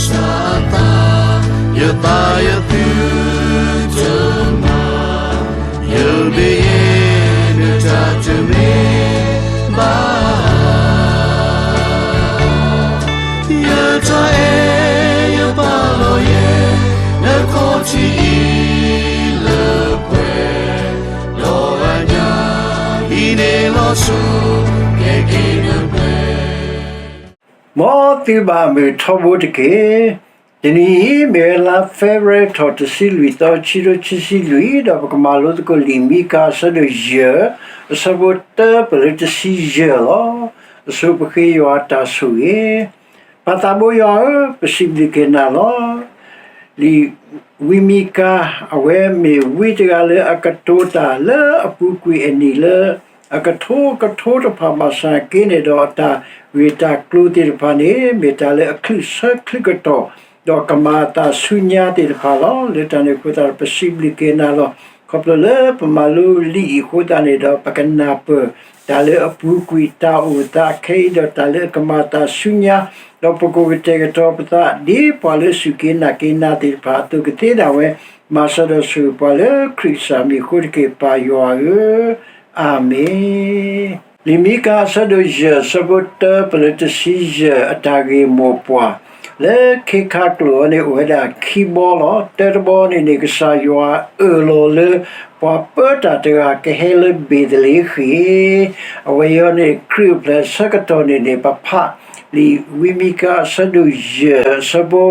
စၢ်အသး, ယသးယသုတမၤ, ယမ့ၢ်ယဲ နတၢ်တမ့ၢ်ဘၣ်. ယတၢ်အဲၣ်ယပာ်လီၤယဲ နခီၣ်ထံးအံၤလၢပှဲၤ, ဒီးအညၣ်အံၤန့ၣ်လီၤဆီ ကဲက့ၤနပှဲၤ. မ်သုဘၣ်မုာ်ထီဘိတက့ၢ်. တနံၤအံၤ မ့ၢ်ဝဲလါ February ထီၣ်တဆံလွံၢ်သီ ခံကထိခံဆံလွံၢ်, ဒီးပကမၤလိသကိးလံာ်မံကၤ အဆၢဒိၣ်ယဲၢ်, အဆၢဖိတၢပလၢတဆံယဲၢ်လီၤ. အဆိပဃ့ယွၤအတၢ်ဆိၣ်ဂ့ၤ. ပၢ်သးဘိယွၤဧၢ, ပစံးဘျုးက့ၤနၤလီၤ. လံာ်ဝံမံကၤ အဝဲမ့ၢ်ဝံတဂၤလၢအကတိၤတၢ်လၢအပူၤကွံာ်အနံၣ်လၢ အကထိကထိတဖၣ် ဘၣ်ဆၣ်က့န့ၣ်ဒီး အတၢ်ဂ့ၢ်တၢ်ကျိၤသ့ၣ်တဖၣ်န့ၣ် မ့ၢ်တၢ်လၢအချုးဆၢချုးကတီၢ် ဒီးကမၤအသးဆူညါသ့ၣ်တဖၣ်လီၤ. လၢတၢ်န့ၣ်အဃိသတးဒီး ပစံးဘျုးက့ၤနၤလီၤ. ခီဖျိလၢပမၤလိလံာ်အံၤအဃိသတးန့ၣ်ဒီး ပကနၢ်ပၢၢ်တၢ်လၢအပူၤကွံာ် တၢ်အိၣ်သးခဲအံၤဒီး တၢ်လၢအကမၤအသးဆူညါ, ဒီးပကအိၣ်ကတဲာ်ကတီၤပသး ဒ်ပှၤလၢအစူၢ်က့ၤနာ်က့ၤနၤသ့ၣ်တဖၣ်အသိးကသ့ဒၣ်ဝဲ, မၤစၢၤဒီးဆိၣ်ဂ့ၤပှၤလၢခရံာ်ကစၢ်မံၤအဃိတက့ၢ် ပၢ်ယွၤဧၢ, အၤမ့ၣ်. လံာ်မံကၤအဆၢဒိၣ်ယဲၢ် အဆၢဖိတၢပလၢတဆံယဲၢ် အတၢ်ဂ့ၢ်မိၢ်ပှၢ်, လၢခ့ခါကျိာ်အံၤန့ၣ် အိၣ်ဝဲဒၣ်ခံဘီလီၤ. တၢတဘီန့ၣ်န့ၣ် ကစၢ်ယွၤအၢၣ်လီၤလၢ ပှၤပၢတၢ်တဂၤကဟဲလၢဘ့ၤသလ့ဃ့ၣ်, အဝဲအံၤန့ၣ် ခရံာ်အိၣ်ဖျဲၣ်အဆၢကတီၢ်န့ၣ်န့ၣ် ပဖးလံာ်ဝံမံကၤအဆၢဒိၣ်ယဲၢ် အဆၢဖိ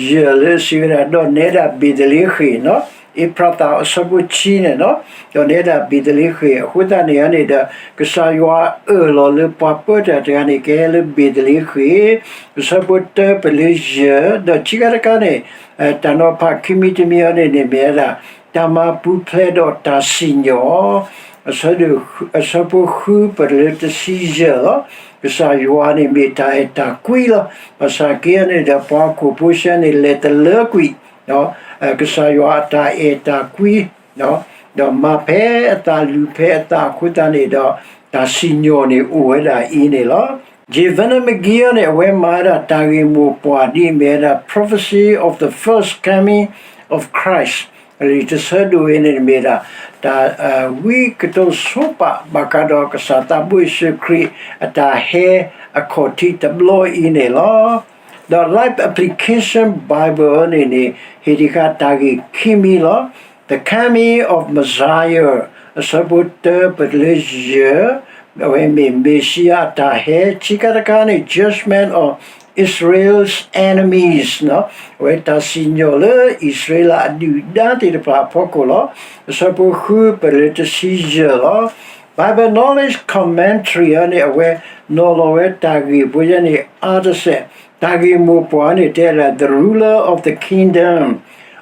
ယဲၢ်လၢစံးဝဲဒၣ် ဒီးနဲဒၣ်ဘ့ၤသလ့ဃ့ၣ်နီၤ, အ့ဖြၤသးအဆၢဖိခံန့ၣ်နီၤ, ဒီးနဲဒၣ်ဘ့ၤသလ့ဃ့ၣ် အဃိသတးန့ၣ်န့ၣ်ဒီး ကစၢ်ယွၤအၢၣ်လီၤလၢပှၤပၢတၢ်တဂၤန့ၣ် ကဟဲလၢဘ့ၤသလ့ဃ့ၣ်, အဆၢဖိတၢပလၢယဲၢ်, ဒီးခံခါတခါန့ၣ် တၢ်နီၤဖးခံမံၤတမံၤအံၤန့ၣ်န့ၣ် မ့ၢ်ဝဲဒၣ် တၢ်မၤပူၤဖျဲးဒီးတၢ်စံၣ်ညီၣ် အဆၢဖိဃုပလၢတဆံယဲၢ်လီၤ. ကစၢ်ယွၤန့ၣ်မ့ၢ်တၢ်အဲၣ်တၢ်ကွံလီၤ. ဘၣ်ဆၣ်က့န့ၣ်ဒီး ပှၤဟီၣ်ခိၣ်ဖိဆၢန့ၣ် လဲၤတလၢကွံာ် ကစၢ်ယွၤအတၢ်အဲၣ်တၢ်ကွံ, ဒီးမၤဖဲအသးလုၢ်ဖဲအသးအဃိသတးန့ၣ်ဒီး တၢ်စံၣ်ညီၣ်န့ၣ်အိၣ်ဝဲဒၣ်အံၤန့ၣ်လီၤ. J Vernon McGeeန့ၣ် အဝဲမၤဝဲဒၣ်တၢ်ဂ့ၢ်မိၢ်ပှၢ်ဒ်အမ့ၢ်ဝဲဒၣ် Prophecy of the First Coming of Christ လံာ်တဆၢဒိၣ်အံၤန့ၣ်မ့ၢ်ဒၣ် တၢ်ဝံကတိၤဆိပာ် ဘၣ်ဃးဒီးကစၢ်သးဘိယ့ၣ်ၡူးခရံာ်အတၢ်ဟဲအခီၣ်ထံးတဘျီအံၤန့ၣ်လီၤ. ဒီး Life Application Bible န့ၣ်န့ၣ် ဟ့ၣ်ဒံးဃာ်တၢ်ဂ့ၢ်ခံမံၤလီၤ. The Coming of Messiah အဆၢဖိတၢပလၢယဲၢ်, အဝဲမ့ၢ်မ့ၣ်ၡံအၤအတၢ်ဟဲ, ခံခါတခါန့ၣ် Judgment of Israel's enemies အဝဲတၢ်စံၣ်ညီၣ်လၢအံၣ်စရ့လးအဒုၣ်အဒါသ့ၣ်တဖၣ်အဖီခိၣ်လီၤ. အဆၢဖိဃုပလၢတဆံယဲၢ်လီၤ. Bible Knowledge Commentary န့ၣ် အဝဲနီၤလီၤဝဲတၢ်ဂ့ၢ်ဖိယဲန့ၣ် အါတစဲး, တၢ်ဂ့ၢ်မိၢ်ပှၢ်န့ၣ် တဲဒၣ် The Ruler of the Kingdom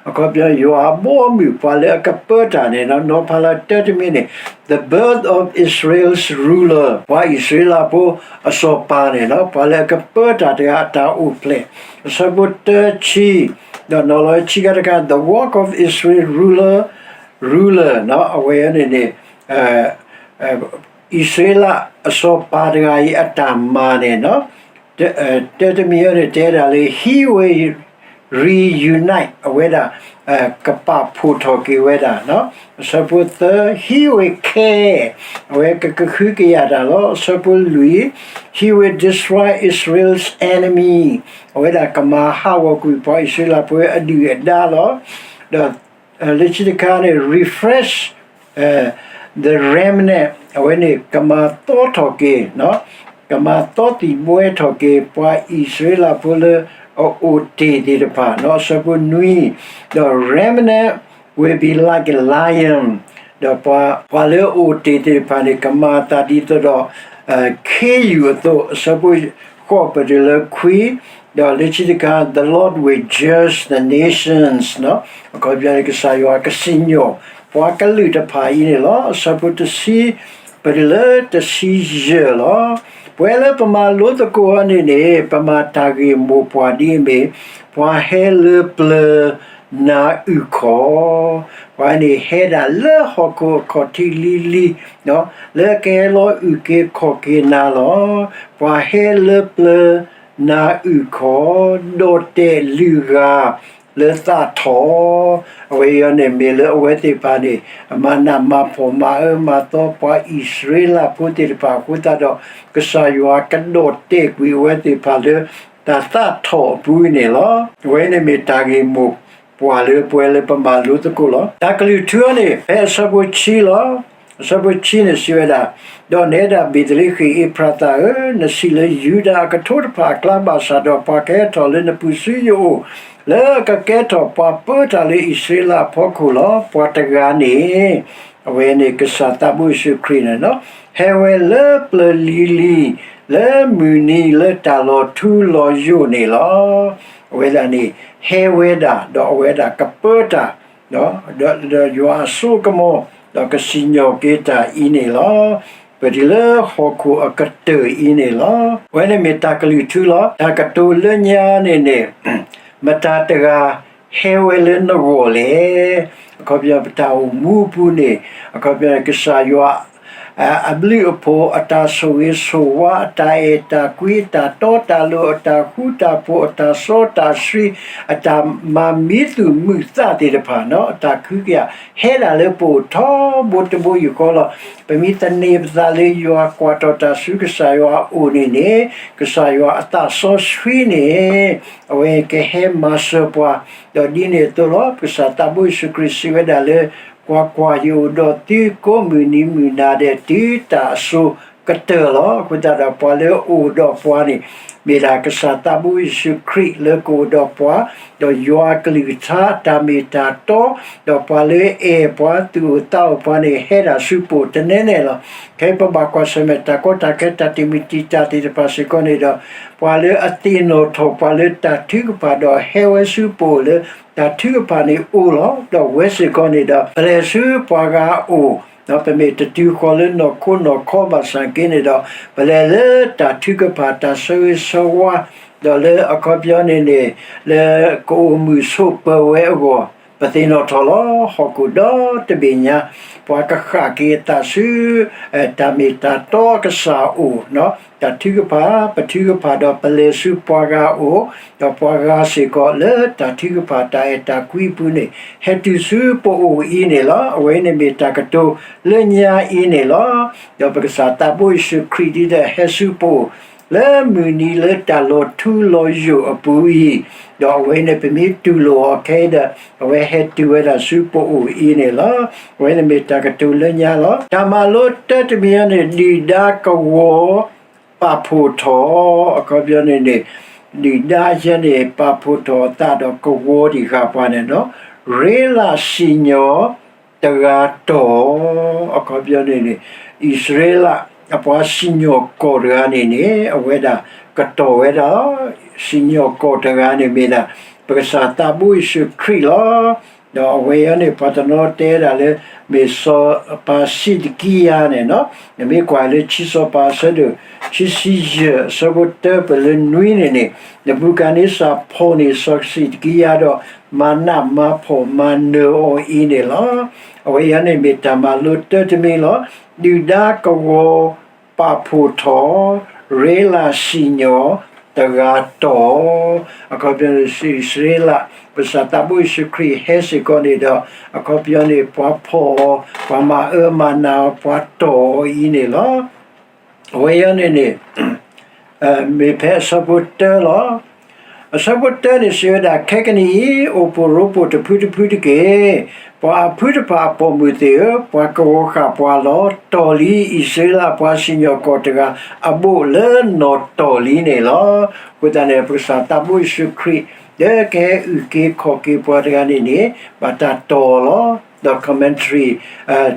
အခီပညီ ယွၤအဘီအမုၢ် ပှၤလၢအကပၢတၢ်န့ၣ်, နီၤဖးလၢတၢတမံၤန့ၣ် The Birth of Israel's Ruler ပှၤအံၣ်စရ့လးဖိအစီၤပၤန့ၣ်, ပှၤလၢအကပၢတၢ်တဂၤအတၢ်အိၣ်ဖျဲၣ်, အဆၢဖိတၢဆံ, ဒီးနီၤလီၤဝဲခံခါတခါ The Walk of Israel Ruler, Ruler အဝဲန့ၣ်န့ၣ် အံၣ်စရ့လးအစီၤပၤတဂၤအံၤအတၢ်မၤန့ၣ်, တၢတမံၤန့ၣ် တဲဒၣ်လၢ He will reunite အဝဲဒၣ် ကပာ်ဖှိၣ်ထီၣ်က့ၤဝဲဒၣ်, အဆၢဖိသၢ He will care အဝဲကကဟုကယာ်တၢ်လီၤ. အဆၢဖိလွံၢ် He will destroy Israel's enemy အဝဲဒၣ်ကမၤဟးဂီၤကွံာ်ပှၤအံၣ်စရ့လးဖိအဒုၣ်အဒါလီၤ. ဒီး လၢခံတခါန့ၣ် refresh the remnant အဝဲန့ၣ်ကမၤသီထီၣ်က့ၤ, ကမၤသီသံၣ်ဘှဲထီၣ်က့ၤ ပှၤအံၣ်စရ့လးဖိလၢအအိၣ်တ့ၢ်သ့ၣ်တဖၣ်, အဆၢဖိနွံ, ဒီး remnant will be like a lion ဒီးပှၤလၢအအိၣ်တ့ၢ်သ့ၣ်တဖၣ်န့ၣ် ကမၤအသးဒ်သိးဒီး ခ့ယုၢ်အသိး, အဆၢဖိဃိးပတုၤလၢခွံ, ဒီးလၢခံတခါ The Lord will judge the nations အခီပညီန့ၣ် ကစၢ်ယွၤကစံၣ်ညီၣ် ပှၤကလုာ်တဖၣ်အံၤန့ၣ်လီၤ. အဆၢဖိတဆံ ပတုၤလၢတဆံယဲၢ်လီၤ. ပဝဲလၢပမၤလိသကိးအီၤန့ၣ်န့ၣ် ပမၤတၢ်ဂ့ၢ်မိၢ်ပှၢ်ဒ်အမ့ၢ် ပှၤဟဲလၢပျၢၤနၤအုၣ်ခီၣ်, ပှၤန့ၣ်ဟဲဒၣ်လၢဟီၣ်ခိၣ်အခီၣ်ထံးလံၤလံၤ, လၢကဟဲလီၤအုၣ်က့ၤခီၣ်က့ၤနၤလီၤ. ပှၤဟဲလၢပျၢၤ နၤအုၣ်ခီ ဒီၣ်တဲာ်လုၢ်ဂၤ လၢသးထီၣ်, အဝဲအံၤန့ၣ် မ့ၢ်လၢအဝဲသ့ၣ်တဖၣ်န့ၣ် မၤနးမၤဖှီၣ်မၤအၢမၤသီပှၤအံၣ်စရ့လးဖိသ့ၣ်တဖၣ်အဃိသတးဒီး ကစၢ်ယွၤကဒီၣ်တဲာ်ကွံာ်အဝဲသ့ၣ်တဖၣ်လၢ တၢ်သးထီၣ်အပူၤန့ၣ်လီၤ. အဝဲန့ၣ်မ့ၢ်တၢ်ဂ့ၢ်မိၢ်ပှၢ်လၢပှဲၤလၢပမၤလိသကိးလီၤ. တၢ်ကလုၢ်ထူအံၤန့ၣ် ဖဲအဆၢဖိဆံလီၤ. အဆၢဖိဆံန့ၣ်စံးဝဲဒၣ်, ဒီးနဲဒၣ်ဘ့ၤသလ့ဃ့ၣ်အ့ဖရးသးဧၢ, နစံးလၢယူဒၤအကထိတဖၣ်အကျါဘၣ်ဆၣ်ဒီး ပှၤကဟဲထီၣ်လၢနပူၤဆူယအိၣ် လၢကကဲထီၣ်ပှၤပၢတၢ်လၢအံၣ်စရ့လးအဖီခိၣ်လီၤ. ပှၤတဂၤန့ၣ် အဝဲန့ၣ်ကစၢ်သးဘိယ့ၣ်ၡူးခရံာ်န့ၣ်လီၤ. ဟဲဝဲလၢပျၢၤလံၤလံၤ လၢမုၢ်နံၤလၢတၢ်လီၤထူလီၤယိာ်န့ၣ်လီၤ. အဝဲဒၣ်န့ၣ် ဟဲဝဲဒၣ် ဒီးအဝဲဒၣ်ကပၢတၢ် ဒီးယွၤအစိကမီၤ ဒီးကစံၣ်ညီၣ်က့ၤတၢ်အံၤန့ၣ်လီၤ. ပတုၤလၢဟီၣ်ခိၣ်အကတၢၢ်အံၤန့ၣ်လီၤ. အဝဲန့ၣ်မ့ၢ်တၢ်ကလုၢ်ထူလီၤ. တၢ်ကတိၤလၢညါန့ၣ်န့ၣ် မတၤတဂၤဟဲဝဲလၢနဂီၢ်လဲၣ်. အခီပညီပတၢ်အိၣ်မူအပူၤန့ၣ် အခီပညီကစၢ်ယွၤ အဘျုးအဖှိၣ် အတၢ်ဆိၣ်ဂ့ၤဆိၣ်ဝါ အတၢ်အဲၣ်တၢ်ကွံ အတၢ်တီတၢ်လိၤ အတၢ်ဃူတၢ်ဖိး အတၢ်စီတၢ်ဆှံ အတၢ်မၤမံသူၣ်မုာ်သးသ့ၣ်တဖၣ် အတၢ်ခုကယာ် ဟဲဒၣ်လၢပအိၣ်ထီဘိတဘိယူၢ်ဃီလီၤ. ပမ့ၢ်သန့ၤပသးလၢယွၤ ကွၢ်ထီၣ်တၢ်ဆူကစၢ်ယွၤအအိၣ်န့ၣ်န့ၣ် ကစၢ်ယွၤအသးစီဆှံန့ၣ် အဝဲကဟဲမၤစၢၤပှၤ ဒီးဒ်န့ၣ်အသိးလီၤ. ပကစၢ်သးဘိယ့ၣ်ၡူးခရံာ်စံးဝဲဒၣ်လၢ ကွၢ်ကွၢ်, ယအိၣ်ဒီးသုကိးမုၢ်နံၤမုၢ်နၤဒဲး တုၤတၢ်အစိၤကတၢၢ်လီၤ. အဃိသတးဒီး ပှၤလၢအအိၣ်ဒီးပှၤန့ၣ် မ့ၢ်ဒၣ်ကစၢ်သးဘိယ့ၣ်ၡူးခရံာ်လၢကအိၣ်ဒီးပှၤ, ဒီးယွၤအကလုၢ်ကထါအတၢ်မ့ၢ်တၢ်တီ, ဒီးပှၤလၢအအဲၣ်ပှၤသူၣ်အိၣ်သးအိၣ်ပှၤန့ၣ် ဟဲဒၣ်ဆူပအိၣ်တနဲနဲလီၤ. ခဲအံၤပဘၣ်ကွၢ်ဆၢၣ်မဲာ်တၢ်ကီတၢ်ခဲ တၢ်တံာ်မုၢ်တံာ်တာ်သ့ၣ်တဖၣ်စ့ၢ်ကီးန့ၣ်ဒီး ပှၤလၢအသ့ၣ်နီၣ်ထီၣ်ပှၤလၢတၢ်ထုကဖၣ်ဒီးဟဲဝဲဆူပအိၣ်လၢတၢ်ထုကဖၣ်န့ၣ်အိၣ်လီၤ. ဒီးဝဲစ့ၢ်ကီးန့ၣ်ဒီး ပလဲၤဆူပှၤဂၤအအိၣ်, ပမ့ၢ်တတုၤဃီၤလၢနီၢ်ခိနီၢ်ခီဘၣ်ဆၣ်က့န့ၣ်ဒီး ပလဲၤလၢတၢ်ထုကဖၣ်တၢ်ဆၢဂ့ၤဆၢဝါ, ဒီးလၢအခီပညီန့ၣ်န့ၣ် လၢကအိၣ်မုာ်ဆိးပၢၤဝဲအဂီၢ် ပသ့ၣ်နီၣ်ထီၣ်လီၤ. ဟီၣ်ခိၣ်ဒီတဘ့ၣ်ညါ ပှၤကဃၣ်က့ၤအသးဆူ တၢ်မ့ၢ်တၢ်တီကစၢ်အအိၣ်, တၢ်ထုကဖၣ် ပထုကဖၣ်ဒီးပလဲၤဆူပှၤဂၤအအိၣ်, ဒီးပှၤဂၤစ့ၢ်ကီးလၢတၢ်ထုကဖၣ်တၢ်အဲၣ်တၢ်ကွံအပူၤန့ၣ် ဟဲတုၤဆူပအိၣ်အံၤန့ၣ်လီၤ. အဝဲန့ၣ်မ့ၢ်တၢ်ကတိၤလၢညါအံၤန့ၣ်လီၤ. ဒီးပကစၢ်သးဘိယ့ၣ်ၡူးခရံာ်ဒ်ဒီးဟဲဆူပအိၣ် လၢမုၢ်နံၤလၢတၢ်လီၤထူလီၤယိာ်အပူၤအံၤ, ဒီးအဝဲန့ၣ်ပမ့ၢ်တူၢ်လိာ်အီၤခဲအံၤဒီး အဝဲဟဲတုၤဝဲဒၣ်ဆူပအိၣ်အံၤန့ၣ်လီၤ. အဝဲန့ၣ်မ့ၢ်တၢ်ကတိၤလၢညါလီၤ. တၢ်မၤလိတၢတမံၤအံၤန့ၣ် ဒုၣ်ဒါကဝီၤပာ်ဖှိၣ်ထီၣ်, အခီပညီန့ၣ်န့ၣ် ဒုၣ်ဒါယဲန့ၣ် ပာ်ဖှိၣ်ထီၣ်အသးဒီးကဝီၤတံၢ်ဃာ်ပှၤန့ၣ်ဒီး ရ့လးစံၣ်ညီၣ်တဂၤတီၢ်, အခီပညီန့ၣ်န့ၣ် အံၣ်စရ့လးအပှၤစံၣ်ညီၣ်ကွီၢ်တဂၤန့ၣ်န့ၣ် အဝဲဒၣ်ကတီၢ်ဝဲဒၣ်, စံၣ်ညီၣ်ကွီၢ်တဂၤန့ၣ်မ့ၢ်ဒၣ် ပကစၢ်သးဘိယ့ၣ်ၡူးခရံာ်လီၤ. ဒီးအဝဲအံၤန့ၣ် ပှၤတနီၤတဲဒၣ်လၢ မ့ၢ်စီၤပၤစံးဒကံယၤန့ၣ်လီၤ. နမ့ၢ်ကွၢ်လၢခံစီၤပၤအဆၢဒိၣ် ခံဆံယဲၢ် အဆၢဖိတၢပၢၢ်လၢနွံန့ၣ်န့ၣ် နဘူၤခၣ်န့စၢ်ဖီၣ်န့ၢ်စီၤစံးဒကံယၤဒီး မၤနးမၤဖှီၣ်မၤနၢၤအီၤအံၤန့ၣ်လီၤ. အဝဲအံၤန့ၣ်မ့ၢ်တၢ်မၤလိတၢတမံၤလီၤ. ဒုၣ်ဒါကဝီၤပာ်ဖှိၣ်ထီၣ်, ရ့လးစံၣ်ညီၣ်တဂၤတီၢ်, အခီပညီန့ၣ် အံၣ်စရ့လး ပကစၢ်သးဘိယ့ၣ်ၡူးခရံာ်ဟဲစ့ၢ်ကီးန့ၣ်ဒီး အခီပညီန့ၣ် ပှၤဖီၣ်အီၤ, ပှၤမၤအၢမၤနးအီၤ, ပှၤတီၢ်အီၤအံၤန့ၣ်လီၤ. အဝဲအံၤန့ၣ်န့ၣ် မ့ၢ်ဖဲအဆၢဖိတၢလီၤ. အဆၢဖိတၢန့ၣ်စံးဝဲဒၣ်, ခဲကနံၣ်အံၤ အိၣ်ဖှိၣ်ရိဖှိၣ်တဖုတဖုတက့ၢ်. ပှၤအဖုတဖၣ်အပိာ်မုၣ်သ့ၣ်ဧၢ, ပှၤကဝီၤဃာ်ပှၤလီၤ. တီၢ်လံအံၣ်စရ့လးပှၤစံၣ်ညီၣ်ကွီၢ်တဂၤအဘိၣ်လၢနီၢ်တီၢ်လံန့ၣ်လီၤ. အဃိသတးန့ၣ် ပကစၢ်သးဘိယ့ၣ်ၡူးခရံာ် လၢကဟဲအုၣ်က့ၤခီၣ်က့ၤပှၤတဂၤန့ၣ်န့ၣ် ဘၣ်တၢ်တီၢ်လီၤ. ဒီး commentary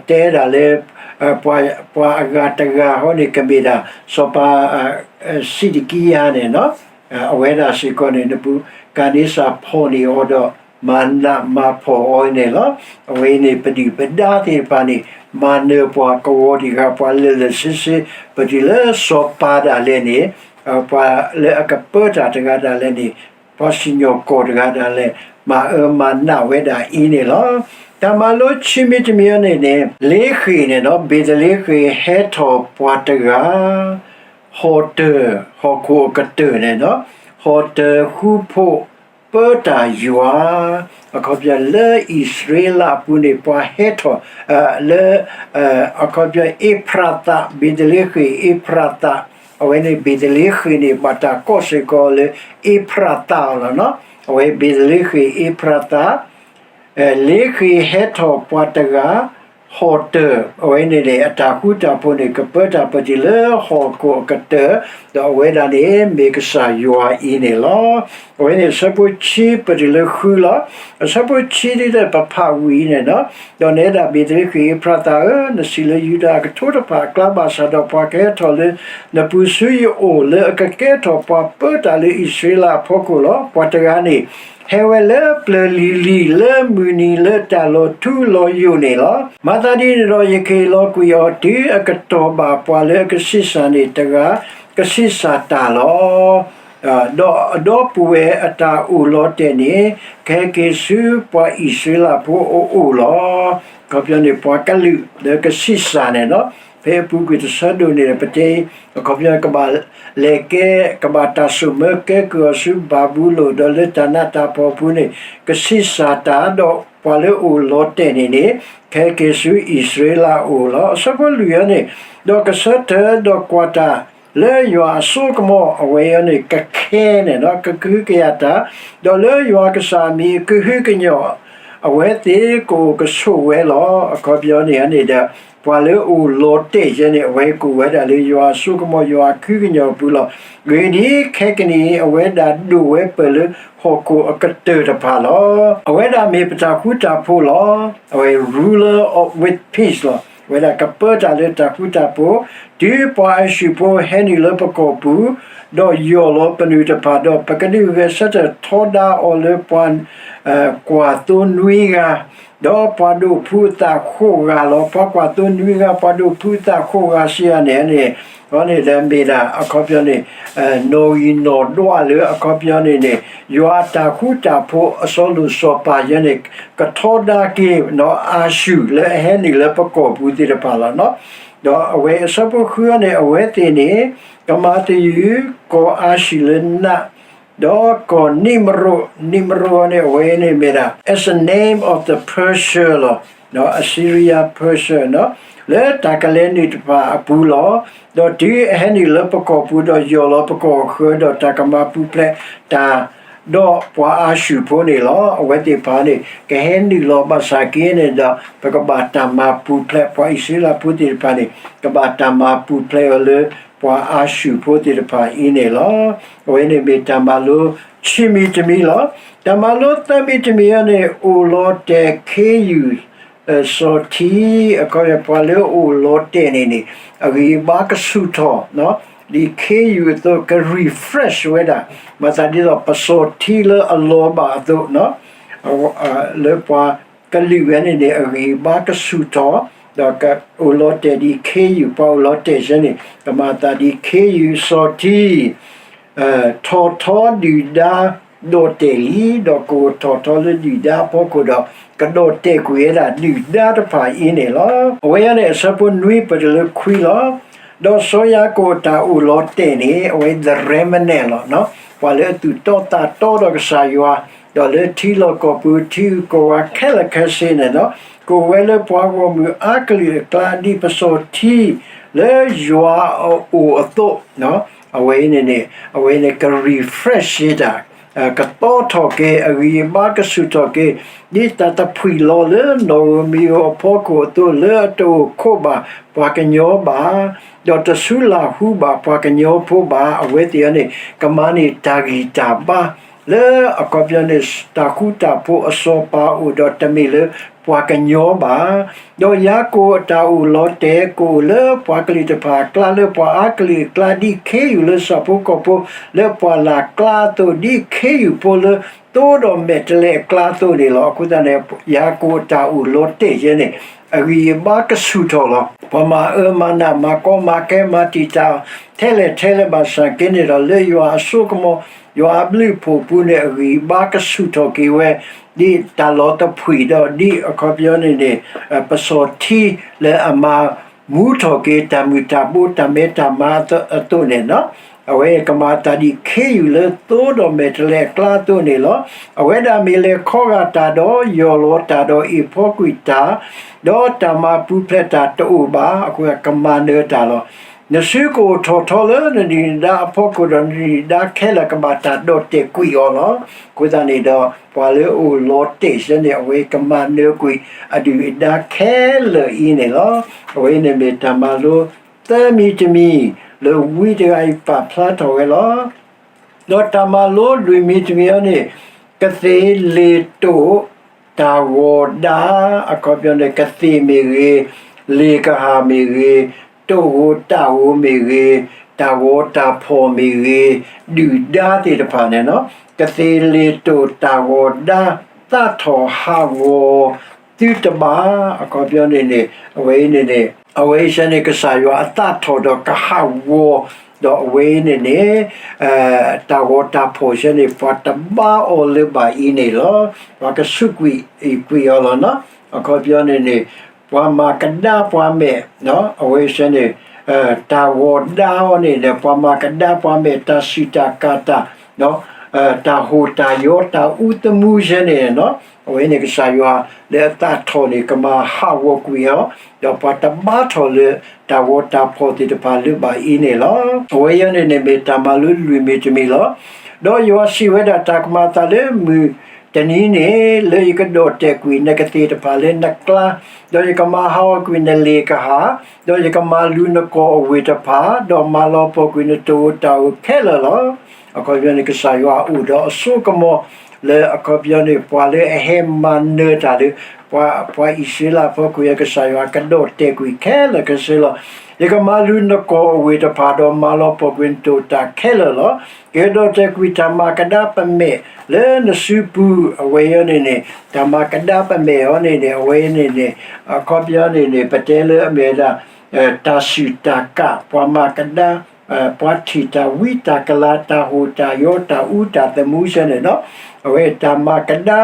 တဲဒၣ်လၢ ပှၤအဂၤတဂၤဃီန့ၣ် ကမ့ၢ်ဒၣ် စီၤပၤ စံးဒကံယၤန့ၣ် အဝဲဒၣ်စ့ၢ်ကီးန့ၣ် နဘူၤခၣ်န့စၢ်ဖီၣ်န့ၢ်အီၤဒီး မၤနးမၤဖှီၣ်အီၤန့ၣ်လီၤ. အဝဲအံၤန့ၣ် ပဒုၣ်ပဒါသ့ၣ်တဖၣ်န့ၣ် မၤနၢၤပှၤကဝီၤတံၢ်ဃာ်ပှၤလၢာ်လၢာ်ဆ့ဆ့ ပတုၤလၢစီၤပၤဒၣ်လဲာ်န့ၣ် ပှၤလၢအကပၢတၢ်တဂၤဒၣ်လဲာ်န့ၣ် ပှၤစံၣ်ညီၣ်ကွီၢ်တဂၤဒၣ်လဲာ် မၤအၢမၤနးဝဲဒၣ်အံၤန့ၣ်လီၤ. တၢ်မၤလိခံမံၤတမံၤအံၤန့ၣ်န့ၣ် လ့ဃ့ၣ်န့ၣ်ဒီး ဘ့ၤသလ့ဃ့ၣ်ဟဲထီၣ်ပှၤတဂၤ ဟီၣ်တၢၢ်, ဟီၣ်ခိၣ်အကတၢၢ်န့ၣ်, ဟီၣ်တၢၢ်ဃူဖိးပၢတၢ်ယွၤ, အခီပညီလၢအံၣ်စရ့လးအပူၤန့ၣ် ပှၤဟဲထီၣ်လၢ အခီပညီ အ့ဖရသး, ဘ့းသလ့ဃ့ၣ် အ့ဖရသး, အဝဲန့ၣ် ဘ့းသလ့ဃ့ၣ်န့ၣ် ဘၣ်တၢ်ကိးစ့ၢ်ကီးလၢ အ့ဖရသးလီၤ. အဝဲဘ့းသလ့ဃ့ၣ် အ့ဖရသး လ့ဃ့ၣ်ဟဲထီၣ်ပှၤတဂၤ, ဟီၣ်တၢၢ်, အဝဲန့ၣ်န့ၣ် အတၢ်ဃူတၢ်ဖိးန့ၣ် ကပၢတၢ်ပတုာ်လၢဟီၣ်ခိၣ်အကတၢၢ်, ဒီးအဝဲဒၣ်န့ၣ် မ့ၢ်ကစၢ်ယွၤအံၤန့ၣ်လီၤ. အဝဲန့ၣ်အဆၢဖိခံပတုာ်လၢဃုလီၤ. အဆၢဖိခံဒ်သိးပဖးဝံၤအံၤန့ၣ်, ဒီးနဲဒၣ်ဘ့းသလ့ဃ့ၣ်အ့ဖရသးဧၢ, နစံးလၢယူဒၤအကထိတဖၣ်အကျါဘၣ်ဆၣ်ဒီး ပှၤကဟဲထီၣ်လၢနပူၤဆူယအိၣ် လၢအကကဲထီၣ်ပှၤပၢတၢ်လၢအံၣ်စရ့လးအဖီခိၣ်လီၤ. ပှၤတဂၤန့ၣ် ဟဲဝဲလၢပျၢၤလံၤလံၤ လၢမုၢ်နံၤလၢတၢ်လီၤထူလီၤယိာ်န့ၣ်လီၤ. မၤသးဒ်န့ၣ်ဒီး ယကဟ့ၣ်လီၤကွံာ်အီၤ တုၤအကတီၢ်ဘၣ် ပှၤလၢအကဆံးစၢ်န့ၣ်တဂၤ ကဆံးစၢ်တၢ်လီၤ. ဒီးအဒီပုၢ်ဝဲၢ်အတၢ်အိၣ်လီၤတဲာ်န့ၣ် ကဟဲက့ၤဆူပှၤအံၣ်စရ့လးဖိအအိၣ်လီၤ. အခီပညီန့ၣ် ပှၤကလုာ်လၢကဆံးစၢ်န့ၣ်လီၤ. ဖဲအပူၤကွံာ်တဆၢဒိၣ်န့ၣ် ပတဲ အခီပညီ ကဘၣ်လဲၤကဲ ကဘၣ်တၢ်ဆိၣ်မၢကဲကုၢ်အီၤဆူဘၤဘူလိၣ် ဒီးလၢတၢ်နးတၢ်ဖှီၣ်အပူၤန့ၣ် ကဆံးစၢ်တၢ်, ဒီးပှၤလၢအအိၣ်လီၤတဲာ်န့ၣ်န့ၣ် ကဟဲက့ၤဆူအံၣ်စရ့လးအအိၣ်လီၤ. အဆၢဖိလွံၢ်အံၤန့ၣ်, ဒီးကဆၢထၢၣ်ဒီးကွၢ်တၢ်လၢယွၤအစိကမီၤ အဝဲအံၤန့ၣ် ကခဲန့ၣ်ဒီး ကကဟုကယာ်တၢ်, ဒီးလၢယွၤကစၢ်အမံၤအကဟုကညီၢ် အဝဲသ့ၣ်ကအိၣ်ကဆိးဝဲလီၤ. အခီပညီန့ၣ်န့ၣ်ဒီး ပှၤလၢအအိၣ်လီၤတဲာ်ယဲန့ၣ် အဝဲကအိၣ်ဝဲဒၣ်လၢယွၤအစိကမီၤ ယွၤအကဟုကညီၢ်အပူၤလီၤ. ဂ့ၢ်ဒ်အံၤ, ခဲကနံၣ်အံၤ အဝဲဒၣ်ဒိၣ်ဝဲပၢၢ်လၢဟီၣ်ခိၣ်အကတၢၢ်တဖၣ်လီၤ. အဝဲဒၣ်မ့ၢ်ပတၢ်ဃူတၢ်ဖိးလီၤ. အဝဲ ruler of, with peace လီၤ. အဝဲဒၣ်ကပၢတၢ်လၢတၢ်ဃူတၢ်ဖိး, တုၤပှၤအၤၡူၢ်ဖိဟဲနုာ်လၢပကီၢ်ပူၤ, ဒီးယီၢ်လီၤပနုာ်တဖၣ်, ဒီးပကဒုးဂဲၤဆၢထၢၣ်ထီဒါအီၤလၢပှၤ ကွၢ်သိနွံဂၤ, ဒီးပှၤဒိးဖုးအသးဃိးဂၤလီၤ. ပှၤကွၢ်သိနွံဂၤ, ပှၤဒိးဖုးအသးဃိးဂၤစံးယၤန့ၣ်န့ၣ်, အန့ၣ်ဒီးမ့ၢ်ဒၣ်အခီပညီန့ၣ် နီၣ်ဂံၢ်နီၣ်ဒွးလၢအခီပညီန့ၣ်န့ၣ် ယွၤအတၢ်ဃူတၢ်ဖိးအစီလိၣ်စီၤပၤယဲန့ၣ် ကထီဒါက့ၤ အၤၡူၢ်လၢအဟဲနုာ်လၢပကီၢ်ပူၤသ့ၣ်တဖၣ်လီၤ. ဒီးအဝဲအဆၢဖိဃုန့ၣ် အဝဲသ့ၣ်န့ၣ် ကမၤသယုၢ်ကီၢ်အၤၡူၢ်လၢနး ဒီးကီၢ်နံမရိး, နံမရိးန့ၣ် အဝဲန့ၣ်မ့ၢ်ဒၣ် is the name of the Persia လီၤ, Assyria Persia လၢတၢ်ကလဲၤနုာ်တဖၣ်အပူၤလီၤ. ဒီးတုၤအဟဲနုာ်လၢပကီၢ်ပူၤ ဒီးယီၢ်လီၤပကီၢ်အဃၢၤ ဒီးတၢ်ကမၤပူၤဖျဲးတၢ် ဒီးပှၤအၤၡူၢ်ဖိန့ၣ်လီၤ. အဝဲသ့ၣ်တဖၣ်န့ၣ် ကဟဲနုာ်လီၤဘၣ်ဆၣ်က့န့ၣ်ဒီး ပကဘၣ်တၢ်မၤပူၤဖျဲး ပှၤအံၣ်စရ့လးဖိသ့ၣ်တဖၣ်န့ၣ် ကဘၣ်တၢ်မၤပူၤဖျဲးအီၤလၢပှၤအၤၡူၢ်ဖိသ့ၣ်တဖၣ်အံၤန့ၣ်လီၤ. အဝဲန့ၣ်မ့ၢ်တၢ်မၤလိခံမံၤတမံၤလီၤ. တၢ်မၤလိသၢမံၤတမံၤအံၤန့ၣ် အိၣ်လီၤတဲာ်ခ့ယုၢ် စီၤထံ အခီပညီ ပှၤလၢအအိၣ်လီၤတဲာ်န့ၣ်န့ၣ် အဂံၢ်အဘါကဆူၣ်ထီၣ် ဒ်ခ့ယုၢ်အသိး က refresh ဝဲဒၣ်, မၤသးဒ်သိးပစီၤထံလၢအလီၤဘၣ်အသိး လၢပှၤကလုာ်ဝဲန့ၣ်န့ၣ် အဂံၢ်အဘါကဆူၣ်ထီၣ်, ဒီးကအိၣ်လီၤတဲာ်ဒ်ခ့ယုၢ်, ပှၤအိၣ်လီၤတဲာ်ယဲန့ၣ် ကမၤသးဒ်ခ့ယုၢ်စီၤထံ ထီၣ်ထီဒုၣ်ဒါဒီးတဲာ်လံ, ဒီးကအိၣ်ထီၣ်ထီလၢဒုၣ်ဒါအဖီခိၣ်ဒီး ကဒီၣ်တဲာ်ကွံာ်ဝဲဒၣ်ဒုၣ်ဒါတဖၣ်အံၤန့ၣ်လီၤ. အဝဲအံၤန့ၣ် အဆၢဖိနွံပတုၤလၢခွံလီၤ. ဒီးစီၤယၤကိာ်အတၢ်အိၣ်လီၤတဲာ်န့ၣ် အဝဲ the remnant လီၤ. ပှၤလၢအသူၣ်တီသးတီဒီးကစၢ်ယွၤ, ဒီးလၢထံလီၢ်ကီၢ်ပူၤ ထံဂုၤကီၢ်ဂၤခဲလၢာ်ခဲဆ့န့ၣ်လီၤ. ကအိၣ်ဝဲလၢပှၤဂီၢ်မုၢ်အါကလုာ်အကျါ ဒ်ပစီၤထံလၢယွၤအအိၣ်အသိး အဝဲအံၤန့ၣ်န့ၣ် အဝဲန့ၣ်က refresh တၢ်, ကတီထီၣ်က့ၤ အဂံၢ်အဘါကဆူၣ်ထီၣ်က့ၤ, ဒ်တၢ်တဖှံၣ်လီၤလၢနီၣ်ဧိၤမံၤဧိၤအဖီခိၣ်အသိး လၢအတအိၣ်ခိးဘၣ်ပှၤကညီဘၣ်, ဒီးတဆူလၢ်ဟူဘၣ်ပှၤကညီဖိဘၣ်, အဝဲသ့ၣ်အံၤန့ၣ် ကမၤန့ၢ်တၢ်ဂံၢ်တၢ်ဘါ လၢအခီပညီန့ၣ် တၢ်ဃူတၢ်ဖိးအစီၤပၤအအိၣ်ဒီးတမ့ၢ်လၢပှၤကညီဘၣ်. ဒီးယၤကိာ်အတၢ်အိၣ်လီၤတဲာ် ကအိၣ်လၢပှၤကလုာ်တဖၣ်အကျါ လၢပှၤအါကလုာ်အကျါ ဒ်ခ့ယုၢ်လၢစီၤဖိကီၢ်ဖိ လၢပှၢ်လၢ်ကျါအသိး, ဒ်ခ့ယုၢ်ဖိလၢသိဒီးမဲာ်တဲးလဲးအကျါအသိးန့ၣ်လီၤ. အဃိသတးန့ၣ် ယၤကိာ်အတၢ်အိၣ်လီၤတဲာ်ယဲန့ၣ် အဂံၢ်အဘါကဆူၣ်ထီၣ်လီၤ. ပှၤမၤအၢမၤနး မၤကီမၤခဲ မၤတံာ်တာ် ထဲလဲၣ်ထဲလဲၣ်ဘၣ်ဆၣ်က့န့ၣ်ဒီး လၢယွၤအစိကမီၤ ယွၤအဘျုးအဖှိၣ်အပူၤန့ၣ် အဂံၢ်အဘါကဆူၣ်ထီၣ်က့ၤဝဲ ဒ်တၢ်လီၤတဖှံၣ်ဒီး ဒ်အခီပညီန့ၣ်န့ၣ် ပစီၤထံလၢအမၤ မူထီၣ်က့ၤတၢ်မုၢ်တၢ်ဘိတၢ်မဲတၢ်မါအသိးန့ၣ်, အဝဲကမၤအသးဒ်ခ့ယုၢ်လၢသိဒီးမဲာ်တဲးလဲးအကျါအသိးန့ၣ်လီၤ. အဝဲဒၣ်မ့ၢ်လဲၤခီဂာ်တၢ်ဒီးယီၢ်လီၤတၢ်ဒီးအ့ၣ်ဖီကွံာ်တၢ်, ဒီးတၢ်မၤပူၤဖျဲးတၢ်တအိၣ်ဘၣ်, အဃိကမၤနၢၤတၢ်လီၤ. နစုကအိၣ်ထီၣ်ထီလၢနဒုၣ်နဒါအဖီခိၣ်ဒီးနဒုၣ်နဒါခဲလၢာ်ကဘၣ်တၢ်ဒီၣ်တဲာ်ကွံာ်အီၤလီၤ. အဃိသတးန့ၣ်ဒီး ပှၤလၢအအိၣ်လီၤတဲာ်ဆၢန့ၣ် အဝဲကမၤနၢၤကွံာ်အဒုၣ်အဒါခဲလၢာ်အံၤန့ၣ်လီၤ. အဝဲအံၤန့ၣ်မ့ၢ်တၢ်မၤလိသၢမံၤတမံၤ လၢဝံတဂၤအံၤပာ်ဖျါထီၣ်ဝဲလီၤ. ဒီးတၢ်မၤလိလွံၢ်မံၤတမံၤအံၤန့ၣ် ကသ့ၣ်လ့ၣ်တိၣ်တၢ်ဂီၤဒါ, အခီပညီန့ၣ် ကသ့ၣ်မ့ၢ်ဂ့ၤ, လ့ၣ်ကဟၣ်မ့ၢ်ဂ့ၤ, တိၣ်ဧိၤတၢ်ဧိၤမ့ၢ်ဂ့ၤ, တၢ်ဂီၤတၢ်ဖီၣ်မ့ၢ်ဂ့ၤ, ဒုၣ်ဒါသ့ၣ်တဖၣ်န့ၣ်, ကသ့ၣ်လ့ၣ်တိၣ်တၢ်ဂီၤဒါ သးထီၣ်ဟးဂီၤသုတဘၣ်, အခီပညီန့ၣ်န့ၣ် အဝဲအံၤန့ၣ်န့ၣ် အဝဲအံၤဆၢန့ၣ် ကစၢ်ယွၤအသးထီၣ်ဒီးကဟးဂီၤ, ဒီးအဝဲအံၤန့ၣ်န့ၣ် တၢ်ဂီၤတၢ်ဖီၣ်ဆၢန့ၣ် ပှၤတဘါအီၤလၢၤဘၣ်အံၤန့ၣ်လီၤ. ပှၤကစူးကွံာ်အံၤကွံာ်အီၤလီၤ. အခီပညီန့ၣ်န့ၣ် ပှၤမၤကဒါပှၤမဲာ်, အဝဲဆၢန့ၣ် တၢ်ဂီၤဒါအီၤန့ၣ်ဒီး ပှၤမၤကဒါပှၤမဲာ် တၢ်စူၢ်တၢ်ကးတၢ် တၢ်ဟိၣ်တၢ်ယီတၢ်အူသမူဆၢန့ၣ်, အဝဲန့ၣ်ကစၢ်ယွၤလၢအသးထီၣ်န့ၣ် ကမၤဟးဂီၤကွံာ်အီၤ, ဒီးပှၤတဘါထီၣ်လၢတၢ်ဂီၤတၢ်ဖီၣ်သ့ၣ်တဖၣ်လၢၤဘၣ်အံၤန့ၣ်လီၤ. အဝဲအံၤန့ၣ်န့ၣ်မ့ၢ်တၢ်မၤလိလွံၢ်မံၤတမံၤလီၤ. ဒီးယွၤစံးဝဲဒၣ် တၢ်ကမၤအသးလၢမုၢ်တနံၤန့ၣ် လၢယကဒီၣ်တဲာ်ကွံာ်နကသ့ၣ်တဖၣ်လၢနကျါ, ဒီးယကမၤဟးဂီၤကွံာ်နလ့ၣ်ကဟၣ်, ဒီးယကမၤလူၤနကီၢ်အဝ့ၢ်တဖၣ်, ဒီးမၤလီၤပှီၢ်ကွံာ်နတိၣ်ဧိၤတၢ်ဧိၤခဲလၢာ်လီၤ. အခီပညီန့ၣ် ကစၢ်ယွၤအိၣ်ဒီးအစိကမီၤလၢ အခီပညီန့ၣ် ပှၤလၢအဟဲမၤနၢၤတၢ်လၢ ပှၤအံၣ်စရ့လးအဖီခိၣ် ကစၢ်ယွၤကဒီၣ်တဲာ်ကွံာ်ခဲလၢာ်ခဲဆ့လီၤ. ယကမၤလူၤနကီၢ်အဝ့ၢ်တဖၣ် ဒီးမၤလီၤပှီၢ်ကွံာ်နတိၣ်တၢ်ခဲလၢာ်လီၤ. ယကဒီၣ်တဲာ်ကွံာ်တၢ်မၤကဒါပမဲာ်လၢနစုပူၤ, အဝဲအံၤန့ၣ်န့ၣ် တၢ်မၤကဒါပမဲာ်အီၤန့ၣ်န့ၣ် အဝဲန့ၣ်န့ၣ် အခီပညီန့ၣ်န့ၣ် ပတဲလၢအမ့ၢ်ဝဲဒၣ် တၢ်စူၢ်တၢ်ကး ပှၤမၤကဒါ ပှၤထံၣ်တၢ်ဝံတၢ်ကလၤ တၢ်ဟိၣ်တၢ်ယီ တၢ်အူတၢ်သမူဆၢန့ၣ်, အဝဲတၢ်မၤကဒါ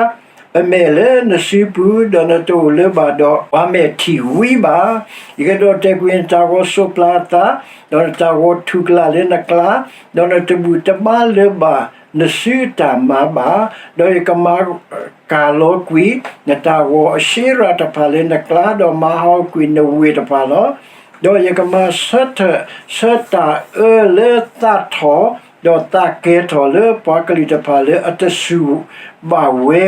ပမဲာ်လၢနစုပူၤ, ဒီးနတအိၣ်လၢၤဘၣ်ဒီး ပှၤမဲာ်ထံၣ်ဝံဘၣ်. ယကဒီၣ်တဲာ်ကွံာ်နတၢ်ဂီၤစိးပျၤအသး, ဒီးနတၢ်ဂီၤထူၣ်ကလာ်လၢနကျါ, ဒီးနတဘူၣ်တဘါလၢၤဘၣ်နစုတၢ်မၤဘၣ်, ဒီးယကမၤကၤလီၤကွံာ်နတၢ်ဂီၤအၡ့ရၤတဖၣ်လၢနကျါ, ဒီးမၤဟးဂီၤကွံာ်နဝ့ၢ်တဖၣ်လီၤ. ဒီးယကမၤဆၢထၢၣ်ဆၢတၢ်အၢလၢသးထီၣ် ဒီးသးကဲၤထီၣ်လၢပှၤကလုာ်တဖၣ်လၢအတစူၢ်ဘၣ်ဝဲ,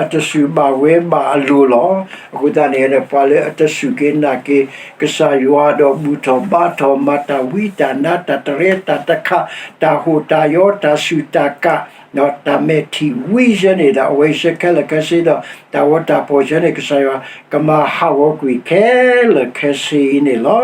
အတစူၢ်ဘၣ်ဝဲဘၣ်အလိၤလီၤ. အဃိသတးန့ၣ် ပှၤလၢအတစူၢ်က့ၤနာ်က့ၤ ကစၢ်ယွၤဒီးဘူၣ်ထီၣ်ဘါထီၣ် မၤတၢ်ဝံတၢ်နါ တၢ်တရဲတၢ်တခး တၢ်ဟိၣ်တၢ်ယီ တၢ်စူၢ်တၢ်ကး တၢ်မဲာ်ထံၣ်ဝံဆၢန့ၣ်ဒီး အဝဲဆၢခဲလၢာ်ခဲဆ့ဒီး တၢ်ဂီၤတၢ်ဖီၣ်ဆၢန့ၣ် ကစၢ်ယွၤကမၤဟးဂီၤကွံာ်ခဲလၢာ်ခဲဆ့အံၤန့ၣ်လီၤ.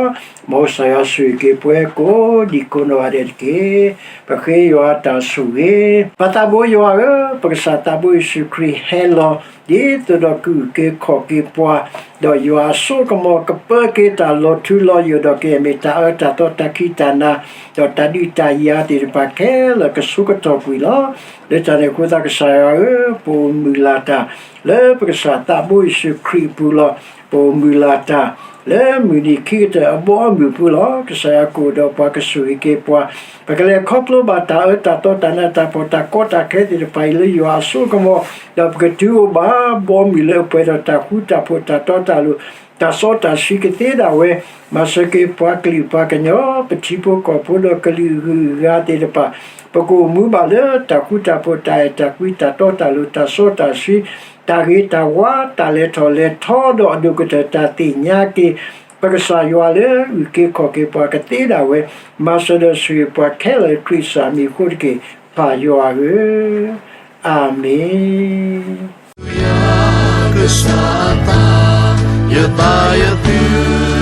မ်ကစၢ်ယွၤဆိၣ်ဂ့ၤက့ၤပှၤကိးဒံကိးနီၢ်ဂၤဒဲးတက့ၢ်. ပဃ့ယွၤတၢ်ဆိၣ်ဂ့ၤ, ပသးဘိယွၤဧၢ, ပကစၢ်သးဘိယ့ၣ်ၡူးခရံာ်ဟဲလီၤ ဒ်သိးဒီးကအုၣ်က့ၤခီၣ်က့ၤပှၤ, ဒီးယွၤအစိကမီၤကပၢက့ၤတၢ်လီၤထူလီၤယိာ်ဒီးကယဲၢ်မ့ၢ်တၢ်အၢတၢ်သီတၢ်ခံးတၢ်နၤ, ဒီးတၢ်ဒုးတၢ်ယၤသ့ၣ်တဖၣ်ခဲလၢာ်ကဆိကတီၢ်ကွံာ်လီၤ. လၢတၢ်န့ၣ်အဃိသတးကစၢ်ယွၤဧၢ, ပအိၣ်မုၢ်လၢ်တၢ်လၢပကစၢ်သးဘိယ့ၣ်ၡူးခရံာ်အပူၤလီၤ. ပအိၣ်မုၢ်လၢ်တၢ်လၢမုၢ်နံၤခံကတၢၢ်အဘီအမုၢ်ပူၤလီၤ. ကစၢ်ယွၤကအိၣ်ဒီးပှၤကဆိၣ်ဂ့ၤက့ၤပှၤ, ပကလဲၤခီဖျိဘၣ်တၢ်အၢတၢ်သီတၢ်နးတၢ်ဖှီၣ်တၢ်ကီတၢ်ခဲသ့ၣ်တဖၣ်အံၤလၢယွၤအစိကမီၤ, ဒီးပကတုၤအိၣ်ဘၣ်ဘီမုၢ်လၢအပှဲၤဒီးတၢ်ဃူတၢ်ဖိးတၢ်တီတၢ်လိၤ, တၢ်စီတၢ်ဆှံကသ့ဒၣ်ဝဲ, မၤစၢၤက့ၤပှၤကလုာ်ပှၤကညီ, ပထံဖိကီၢ်ဖိဒီးကလုာ်ဂုၤဂၤသ့ၣ်တဖၣ်, ပကအိၣ်မူဘၣ်လၢတၢ်ဃူတၢ်ဖိးတၢ်အဲၣ်တၢ်ကွံတၢ်တီတၢ်လိၤတၢ်စီတၢ်ဆှံ, တၢ်ဂ့ၤတၢ်ဝါတၢ်လဲၤထီၣ်လဲၤထီဒီးအဒိၣ်ကတၢၢ်တၢ်သ့ၣ်ညါက့ၤ ပကစၢ်ယွၤလၢအုၣ်က့ၤခီၣ်က့ၤပှၤကသ့ဒၣ်ဝဲ, မၤစၢၤဒီးဆိၣ်ဂ့ၤပှၤခဲလၢာ်ခရံာ်စၢ်မံၤအဃိတက့ၢ်, ပၢ်ယွၤဧၢ, အၤမ့ၣ်. ယွၤကစၢ်အသး, ယသးယသု